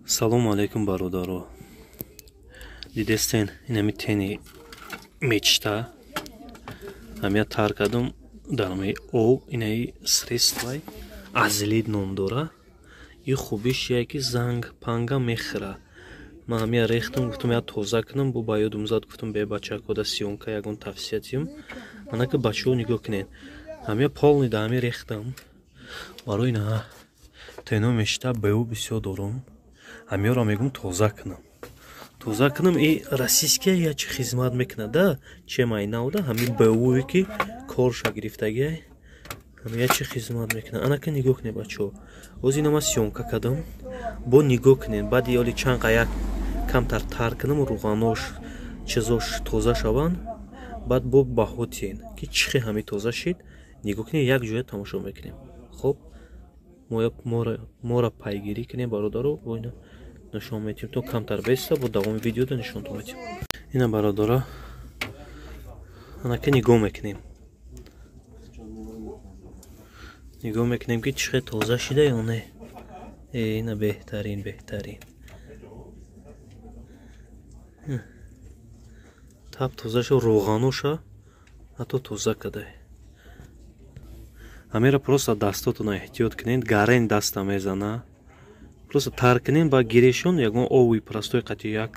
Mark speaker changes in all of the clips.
Speaker 1: Салому алейкум, бародаро. Дидестен, инами тени мечта ҳамия тар кардум дар ҳамаи об. Инаи средствай азлид ном дора. И хубиш я ки занг панга мехӯра. Ман ҳамия рехтам, гуфтам, я тоза кунам, бо ба ёдум зад, гуфтам, бе бачакода съёмка ягон тавсия тиём. Анака, бачаҳо, нигоҳ кунед, ҳамия полный да ҳами рехтам. Барои на тено мечта беу бисёр дорум. Ҳамиёро мегӯм, тоза кунам, тоза кунам. И российския я чи хизмат мекунад да, чем айнауда ҳамин беуе ки корша гирифтагиай, ҳамия чи хизмат мекунад. Анака, нигоҳ кунед, бачаҳо, оз ина ман съёмка кардам, бо нигоҳ кунед. Баъди оли чанд як камтар тар кунам, рӯғанош, чизош тоза шаванд, баъд бо баҳо тиен ки чӣ хел ҳами тоза шид. Нигоҳ кунед, як ҷоя тамошо мекунем. Хоб, моро пайгирӣ кунем, бародаро, бо ина нишон метиҳем, то камтар беста, бо давоми видеода нишонтон метиҳем. Ина, бародаро, анака, нигоҳ мекунем, нигоҳ мекунем ки чӣ хел тоза шида ё не. Ина, беҳтарин, беҳтарин, тап тоза шуд, рӯғаноша ҳатто тоза кадай. Ҳамеро просто дастотона эҳтиёт кунед, гарен даста мезана. Просто тар кунед, ба гирешон ягон ови простой қати як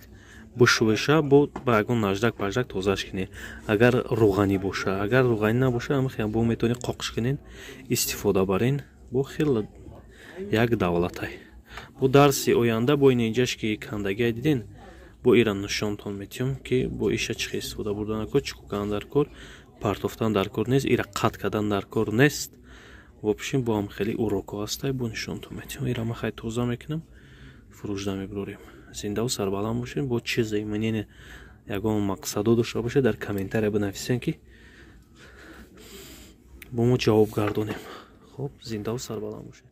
Speaker 1: бушӯеша, бо ба ягон наждак паждак тозаш кунед, агар рӯғанӣ боша. Агар рӯғанӣ набоша, ҳамихел бо метавонед қоқш кунед, истифода барен. Бо хел як давлатай. Бо дарси оянда бо ин инҷаш ки кандагиай диден, бо ира нишонтон метиҳам ки бо иша чӣ хел истифода бурдан кор, чӣ кардан дар кор, партофтан дар кор нест, ира қатъ кардан дар кор нест. В общем, бо ҳам хеле урокҳо ҳастай, бо нишонтон метиҳам. Ира ман хай тоза мекунам, фурӯшда мебурорем. Зиндаву сарбаланд бошед. Бо чизе, мнение, ягон мақсадо дошта бошед, дар комментария бинависем, ки бо мо ҷавоб гардонем. Хоб, зиндаву сарбаланд бошед.